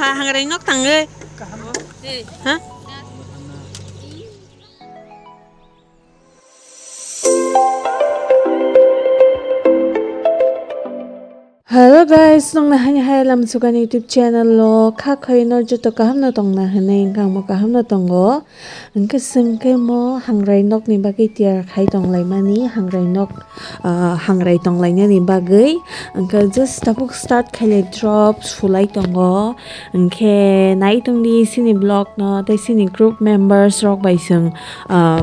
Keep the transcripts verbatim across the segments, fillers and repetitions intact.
Hangrai nok tangwi. Ha? Hello guys, nongna hani hai lam sugan YouTube channel lo kha khoi no joto kaham no tongna hinwi hwnkhe ang bo kaham no tongo. Hwnkhe chwng khe mo hangrai nokni bagwi tiyar khai tonglaimani, hangrai nok, ah, hangrai tonglainani bagwi. Hwnkhe just tabuk start khaile drop sulai tongo. Hwnkhe nai tongdi chini vlog no tei chini group members rok bai chwng, ah,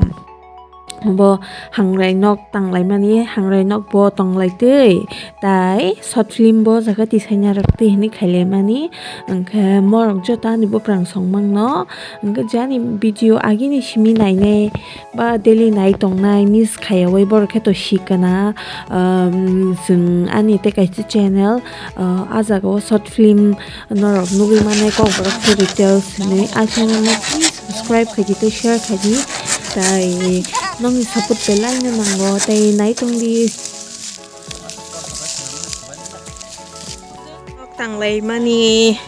bo hangrai nok tanglaimani, hangrai nok bo tonglaitwi, tai short film bo jaga tisaina rwktwi hinwi khailaimani. Hwnkhe morok joto ani buprang songmangno, hwnkhe je ani video agini simi nainai ba daily nai tongnai miss khaiyawi borok khe to sikana, um, chwng ani tei kaisa channel, uh, ah jagao short film norok nugwi mannai Kokborok Fairy Tales hinwi. Ah channel no please subscribe khaidi tei share khaidi, tai nokni support belai no nango tei nai tongdi. Tanglaimani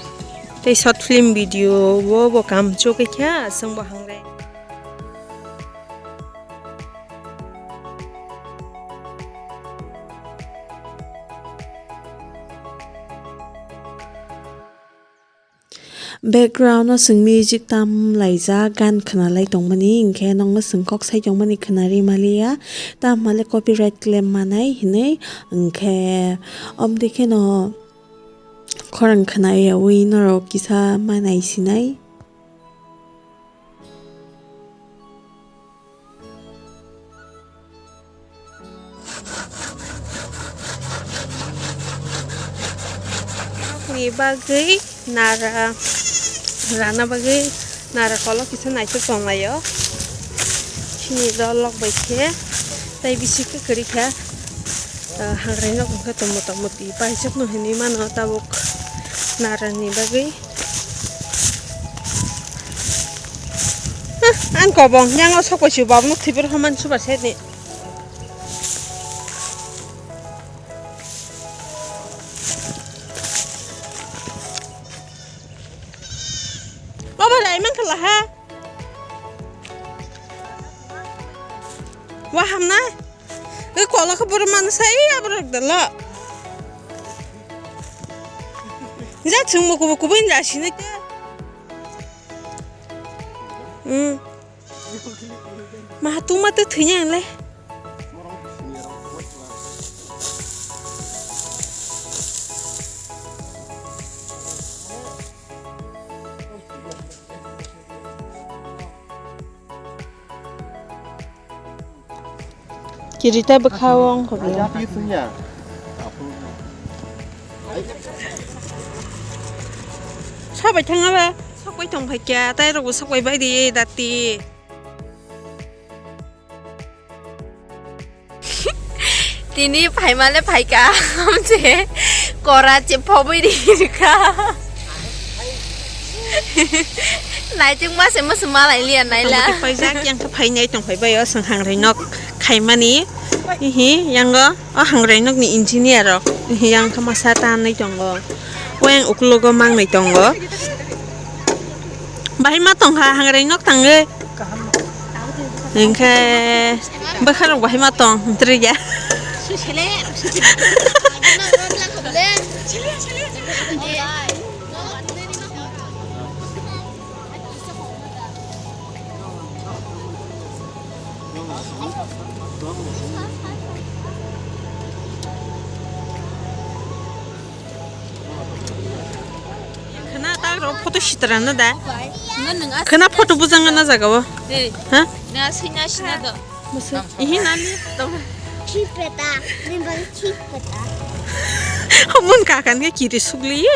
tei short film video o bo kam chukwi kha, chwng bo hangrai. Background o chwng music tam laijak, gan khwnalai tongmani, hinkhe nokno chwng kok sai tongmani khwnari maliya, tamo le copyright claim manai hinwi, hinkhe omo dei kheno khorang khwnayawi norok kisa ma naisinai. Ni bagwi nara rana bagwi nara kolok kisa naisuk tonglaio. Chini dolok bai khe tei bisi kwrwi kha, ah, hangrai nok hwnkhe tomo tomo twi paisukno hinwi mano tabuk nara ni bagwi. Hah, ang kobong yang o sok bai si bab nuk thibir homan subar sini. Obo lai man khala ha. Wa hamna. Ui kola kha buru man sai abrok dalo. Ja chwng mukubu kubu inja sini. Hmm. Ma tungma twi thwinai ang le. Kirita bwkha o wng kha bwlai. Sabai thangna ba. Sabai tong phai kya, tai rok bo sabai bai di dati. Tini phaimale phaika, amche kora che phobwi ri rikha. Naichuk mase mase malai liya naila. Paijak yang khe phainai tong phai bai o swng hangrai nok khaimani. Hihi yango o hangrai nok ni engineer rok. Hihi yang khe masa tanai tongo. Weng uklogo mangnai tongo. Bahai ma tongkha hangrai nok tangwi. Hinkhe bwkharok bahai ma tong, hwntrwikya. Khwna ta rok photo sitra na da. Khwna photo bujang na jaga o. Ha? Na sina sina do. Ihi nani. Chipeta. Ni bang chipeta. Mun kakan ke kiri sugli.